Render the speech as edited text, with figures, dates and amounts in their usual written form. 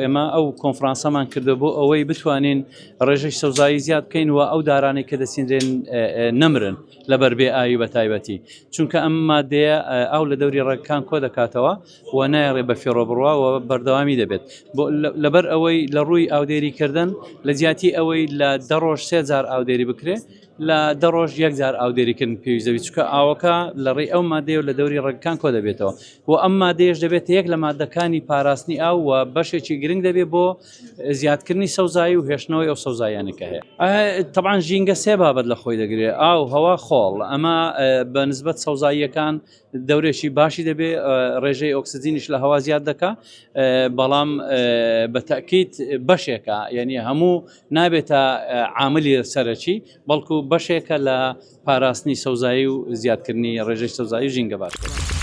ئێمە ئەو کۆنفرانسەمان کردە بۆ ئەوەی بتوانین ڕێژەی سەوزایی زیاد بکەین و ئەو دارانەی کە دەچینرێن نەمرن لەبەر بێ ئاوی بە تایبەتی چونکە ئەم مادەیە ئاو لە دەوری ڕەگەکان کۆ دەکاتەوە و نایەڵێ بە فیڕۆ بڕوا و بەردەوامی دەبێت لەبەر ئەوەی لە ڕووی ئاودێریکردن لە جیاتی ئەوەی لە دە ڕۆژ سێ جار ئاودێری بکرێ لە دە ڕۆژ یەک جار ئاودێریکردن پێویست دەبێت چونکە ئاوەکە لە ڕێی ئەو مادەیە و لە دەوری ڕەگەکان کۆ دەبێتەوە و ئەم مادەیەش دەبێتە یەک لە مادەکانی پاراستنی ئاو و بەشێکی گرنگ دەبێت بۆ زیادکردنی سەوزایی و هێشتنەوەی ئەو سەوزاییانە کە هەیە. تەبعەن ژینگە سێ بابەت لە خۆی دەگرێت، ئاو، هەوا، خۆڵ. ئەمە بە نسبەت سەوزاییەکان دەورێکی باشی دەبێ، ڕێژەی ئۆکسجینیش لە هەوا زیاد دەکا، بەڵام بە تەئکید بەشێکە، یعنی هەموو نابێتە عاملی سەرەکی، بەڵکو بەشێکە لە پاراستنی سەوزایی و زیادکردنی ڕێژەی سەوزایی و ژینگە باشتر.